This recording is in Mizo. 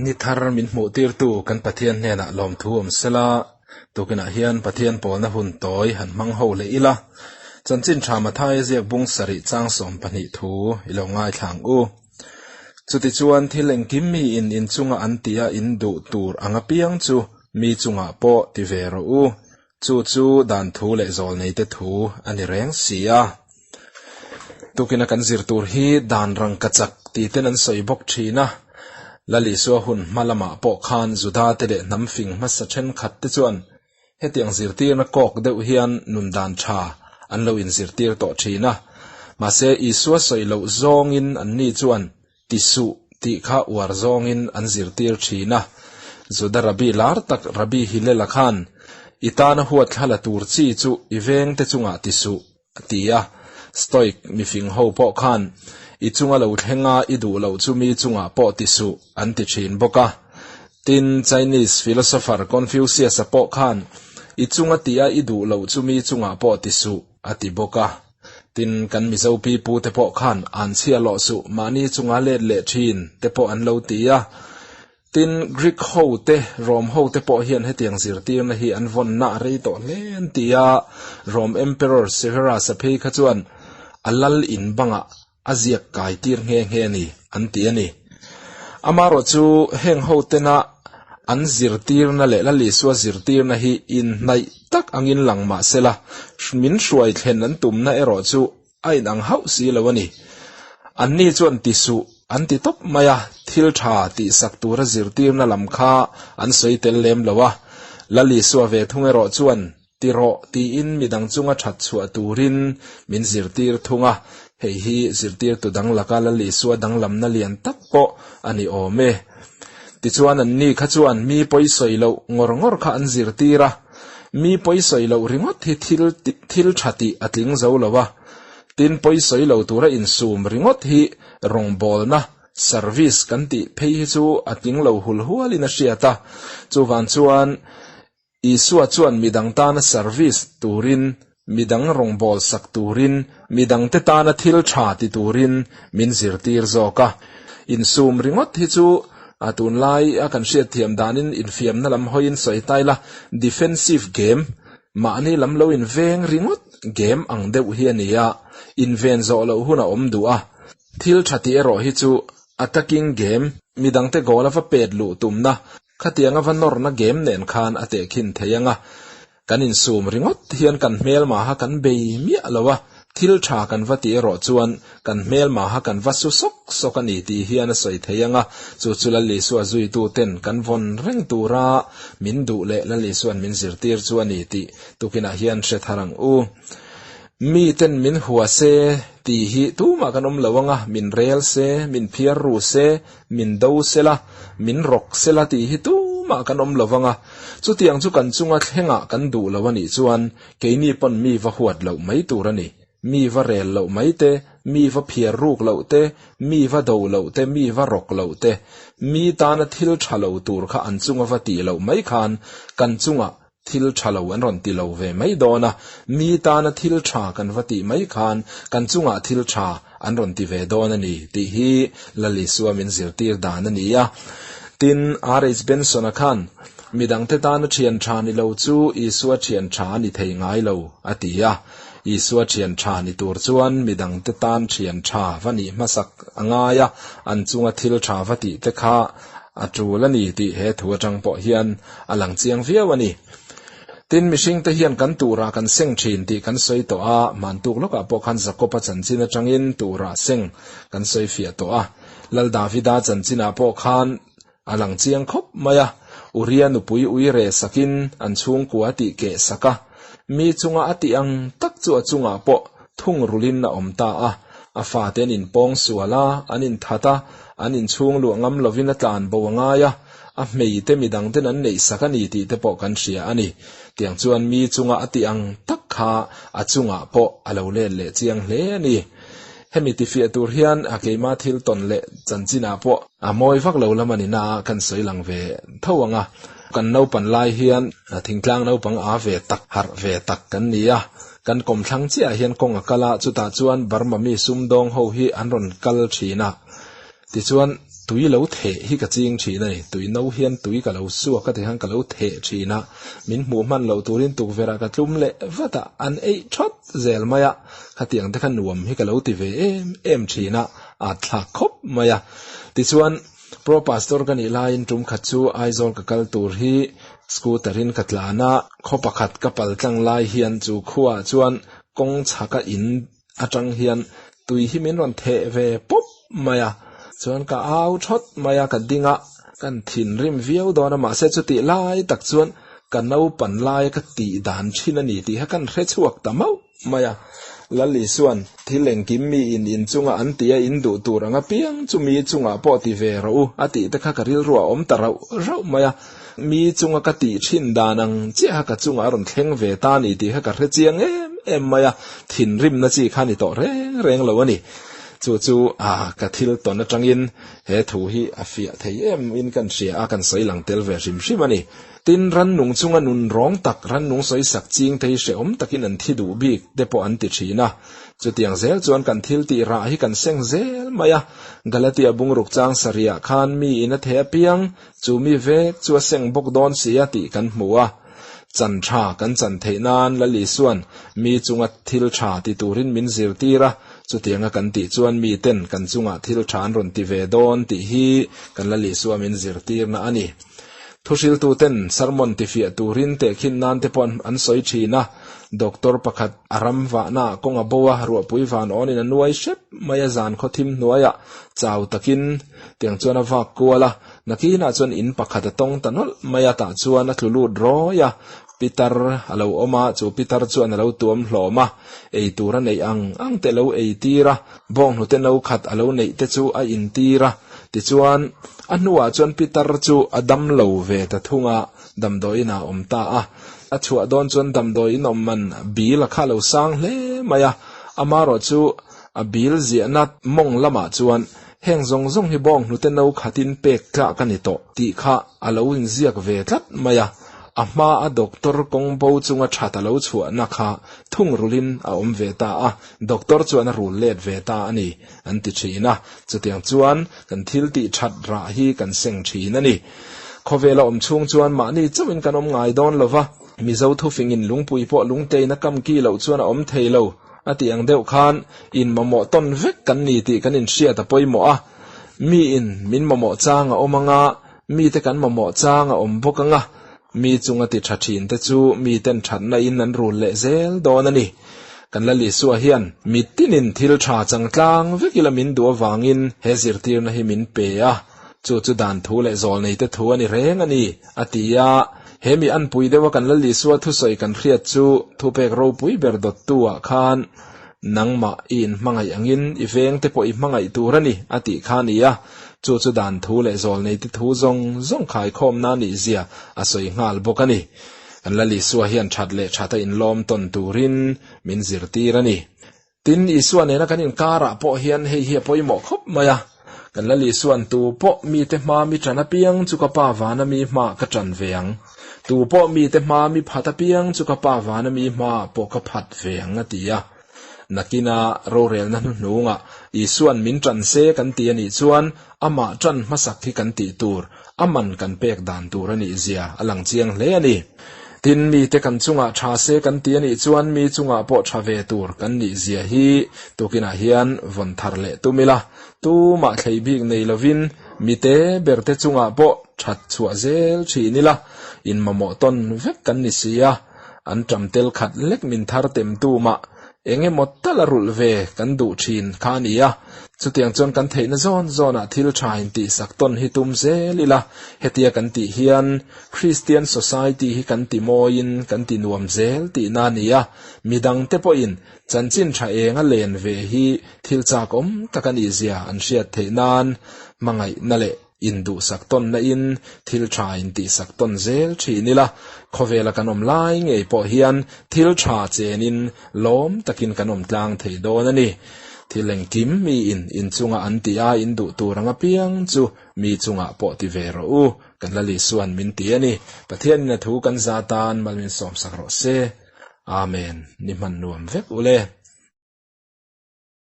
Ni thar min hmuhtirtu kan Pathian hnenah lawmthu awm sela, tukinah hian Pathian pawlna hun tawi han hmang ho leh ila, Chanchin Tha Mathaia ziak bung sarih chang 12 thu i lo ngaithla ang u. Chutichuan thil engkim miin inchunga an tia in duh tur ang apiang chu mi chungah pawh ti ve rawh u. Chu chu dan thu leh zawlneite thu a ni reng si a. Tukina kan zir tur hi dan rangkachak ti ten an sawi bawk thin a. Lal Isua hun hma lamah pawh khan Judate leh hnam fing hmasa thenkhat te chuan hetiang zirtirna kawk deuh hian nun dan tha an lo inzirtir tawh thin a. Mahse Isua sawi loh zawngin anni chuan ti suh tih kha uar zawngin an zirtir thin a. Juda Rabbi lar tak Rabbi Hillel-a khan, I tana huat thla la tur chi chu i vengte chungah ti suh, a ti a. Stoic mifing ho pawh khan, I chunga lo thlenga i duh loh chu mi chungah pawh ti suh, an ti thin bawk a. Tin, Chinese philosopher Confucius-a pawh khan, I chunga tia i duh loh chu mi chungah pawh ti suh, a ti bawk a. Tin, kan Mizo pipu te pawh khan an chhia lawh suh, mahni chunga let leh thin te pawh an lo ti a. Tin, Greek ho te, Rome ho te pawh hian hetiang zirtirna hi an vawnna a rei tawh hle an ti a. Rome Emperor Severus-a phei kha chuan a lal in bangah a ziak kai tir nghe nghe a ni, an ti a ni. Amaherawhchu, heng ho tena an zirtirna leh Lal Isua zirtirna hi inhnaih tak angin lang mah sela, min hruai thlen an tumna erawh chu a inang hauh si lo a ni. Anni chuan ti suh an ti tawp mai a, thil tha tihsak tura zirtirna lam kha an sawi tel lem lo a. Lal Isua ve thung erawh chuan Ti rawh tiin midang chunga that chhuah turin min zirtir thung a, hei hi zirtirtu dang laka Lal Isua danglamna lian tak pawh a ni awm e. Tichuan anni kha chuan mi pawisawi loh ngawr ngawr kha an zirtir a, mi pawisawi loh ringawt hi thil thil tha tih a tling zo lo a, tin pawisawi lo tura insum ringawt hi rawngbawlna service kan tih phei hi chu a tling lo hul hualin a hriat a, chuvang chuan Isua chuan midang tana service turin, midang rawngbâwl sak turin, midangte tana thil tha ti turin min zirtir zawk a. Insum ringawt hi chu a tunlai a kan hriatthiam danin infiamna lam hawiin sawi ta ila, defensive game, mahni lam lo inveng ringawt game ang deuh hi a ni a, inven zawh loh hun a awm duh a. Thil tha tih erawh hi chu attacking game, midangte goal a va pet luh tumna, Khatianga va nawrna game nen khan a tehkhin thei ang a, kan insum ringawt hian kan hmelmaha kan bei miah lo a, thil tha kan va tih erawh chuan kan hmelmaha kan va su sawk sawk a ni tih hian a sawi thei ang a, chu chu Lal Isua zuituten kan vawn reng tura min duh leh Lal Isua'n min zirtir chu a ni tih tukinah hian hre thar ang u. Miten min hua se tih hi tumah kan awm lo ang a, min rel se, min phiar ru se, Min do sela, min rawk sela tih hi tumah kan awm lo vang a, chutiang chu kan chunga thlengah kan duh lo a nih chuan keini pawn mi va huat loh mai tur a ni. Mi va rel loh mai te, mi va phiar ruk loh te, mi va do loh te, mi va rawk loh te, mi tana thil tha lo tur kha an chunga va tih loh mai khan kan chungah Thil tha lo an rawn ti lo ve mai dawn a, mi tana thil tha kan va tih mai khan kan chungah thil tha an rawn ti ve dawn a ni tih hi Lal Isua min zirtir dan a ni a. Tin, RH Benson-a khan, Midangte tana thian tha ni lo chu Isua thian tha a ni thei ngai lo, a ti a. Isua thian tha ni tur chuan midangte tan thian tha va nih hmasak a ngai a, an chunga thil tha va tih te kha A tul a ni tih he thu atang pawh hian a lang chiang viau a ni. Tin, mihringte hian kan turah kan seng thin tih kan sawi tawh a, hmantuk lawkah pawh khan Jakob-a chanchin atangin turah seng kan sawi fiah tawh a. Lal Davida chanchinah pawh khan a lang chiang khawp mai a, Uria nupui uire sakin an chhungkua a tih keh sak a, mi chunga a tih ang tak chu a chungah pawh thungrulin a awm ta a. A fate an inpawng sual a, an inthat a, an inchhung luah ngam lovin a tlan bo a ngai a, a hmeite midang ten an neih sak a ni tih te pawh kan hria a ni. Tiang chuan mi chunga a tih ang tak kha a chungah pawh a lo let leh chiang hle a ni. Hemi tifiah tur hian a keima thil tawn leh chanchinah pawh a mawi vak lo lam a ni na a kan sawi lang ve tho ang a. Kan naupan lai hian thingtlang naupang a ve tak, harh ve tak kan ni a. Kan kawmthlang chiah hian kawng a kal a, chutah chuan Burma mi sumdawng ho hi an rawn kal thin a. Tichuan, Tui lo theh hi ka ching thin a ni. Tui no hian tui ka lo suak a tikhan ka lo theh thin a, min hmuh hman loh turin tukverh ah ka tlum leh vat a, an eih thawt zel mai a. Khatiang te kha nuam hi ka lo ti ve em em thin a, at thlak khawp mai a. Tichuan, Pro Pastor ka nih laiin tum khat chu Aizawl ka kal tur hi scooter in ka tlan a, khaw pakhat ka pal tlang lai hian chu khuaah chuan kawng chhaka in atang hian tui hi min rawn theh ve pawp mai a, chuan ka au thawt mai a, ka ding a, kan thinrim viau dawn a, mahse chutih lai tak chuan ka naupan laia ka tih dan thin a ni tih kha kan hre chhuak ta mauh mai a. Lal Isuan, Thil engkim mi in in chunga an tih a in duh tur ang apiang chu mi chungah pawh ti ve rawh u a tih te kha ka rilru a awm ta rauh rauh mai a, mi chunga ka tih thin dan ang chiaha ka chungah a rawn thleng ve ta a ni tih kha ka hre chiang em em mai a, thinrimna chi kha ni tawh reng reng lo a ni. Chu chu a ka thil tawn atangin he thu hi a fiah thei em in kan hria a, kan sawi lang tel ve hrim hrim a ni. Tin, rannung chunga nun rawng tak, rannung sawi sak ching te hi hrehawm takin an thi duh bik te pawh an ti thin a. Chutiang zel chuan kan thil tih rah hi kan seng zel mai a. Galatia bungruk chang sarihah khan mi in a theh apiang, chu mi vek chu a seng bawk dawn si a tih kan hmu a. Chan tha kan chan theih nan Lal Isuan mi chunga thil tha ti turin min zirtir a, chutianga kan tih chuan mi ten kan chungah thil tha an rawn ti ve dawn tih hi kan Lal Isua min zirtirna a ni. Thuhriltuten sermon tifiah turin tehkhin nan te pawh an sawi thin a, doctor pakhat a ram vahnaah kawng a bo a, ruahpui van awnin a nuai hrep mai a, zan khaw thim hnuaiah chau takin tiang chuan a vak kual a, nakinah chuan in pakhat a tawng ta nawlh mai a, tah chuan a tlu lut rawi a, pitar a lo awm a, chu pitar chuan a lo tuam hlawm a, ei tur a neih ang ang te lo ei tir a, bawnghnute no khat a lo neih te chu a intir a. Tichuan, a hnuah chuan pitar chu a dam lo ve ta thung a, damdawiin ah a awm ta a. A chhuah dawn chuan damdawiin awm man bil a kha lo sang hle mai a, amarawh chu a bil ziahna mawng lamah chuan heng zawng zawng hi bawnghnute no khatin pek tlak a ni tawh tih kha a lo inziak ve tlat mai a. A hma a doctor kawng bo chunga that a lo chhuahna kha thungrulhin a awm ve ta a, doctor chuan a rul let ve ta a ni. An ti thin a, chutiang chuan kan thil tih that rah hi kan seng thin a ni. Khawvel a awm chhung chuan mahni chauhin kan awm ngai dawn lo va, Mizo thufingin lungpui pawh lungtein a kam ki loh chuan a awm thei lo a tih ang deuh khan in mamawh tawn vek kan ni tih kan inhriat a pawimawh a, miin min mamawh chang a awm anga, mite kan mamawh chang a awm bawk anga, mi chunga ti tha thin te chu miten thatna in an rul leh zel dawn a ni. Kan Lal Isua hian mitinin thil tha changtlang vek ila min duh avangin he zirtirna hi min pe a, chu chu dan thu leh zawlneite thu a ni reng a ni, a ti a. He mi anpui deuha kan Lal Isua thusawi kan hriat chu thupek ropui ber dawttu-ah khan, Nangmah i inhmangaih angin i vengte pawh i hmangaih tur a ni, a tih kha a ni a. Chu chu dan thu leh zawlneite thu zawng zawng khaikhawmna a nihzia a sawi nghal bawk a ni. Kan Lal Isua hian that leh that a inlawm tawn turin min zirtir a ni. Tin, Isua nena kan inkarah pawh hian hei hi a pawimawh khawp mai a. Kan Lal Isua'n tu pawh mite hmaa mi ṭan apiang chu ka Pa vana mi hmaah ka ṭan ve ang. Tu pawh mite hmaa mi phat apiang chu ka Pa vana mi hmaah pawh ka phat ve ang a ti a. Nakina rorelna hnuhnungah Isua'n min ṭan se kan ti a nih chuan amah ṭan hmasak hi kan tih tur, a man kan pek dan tur a nih zia a lang chiang hle a ni. Tin, mite kan chungah ṭha se kan ti a nih chuan mi chungah pawh ṭha ve tur kan nih zia hi tukinah hian vawn thar leh tum ila, tumah thlei bik nei lovin mite berte chungah pawh ṭhat chhuah zel ṭhin ila, inmamawh tawn vek kan ni si a. An ṭam tel khat lek min thar tem tu mah eng emaw tal a rulh ve kan duh ṭhin kha a ni a. Chutiang chuan kan theihna zawn zawnah thil ṭha intihsak tawn hi tum zel ila, hetia kan tih hian Kristian Society hi kan ti mawiin kan ti nuam zel tihna a ni a. Midangte pawhin chanchin ṭha eng a len ve hi thil chakawm tak a nihzia an hriat theih nan hmangaihna leh Induhsak tawnna in thil tha intihsak tawn zel thin ila, khawvela kan awm lai ngei pawh hian thil tha chenin lawm takin kan awm tlang thei dawn a ni. Thil engkim mi in inchunga an tih a in duh tur ang apiang chu mi chungah pawh ti ve rawh u, kan Lal Isua'n min ti a ni. Pathianin a thu kan za tan mal min sawmsak rawh se. Amen. Ni hman nuam vek ule.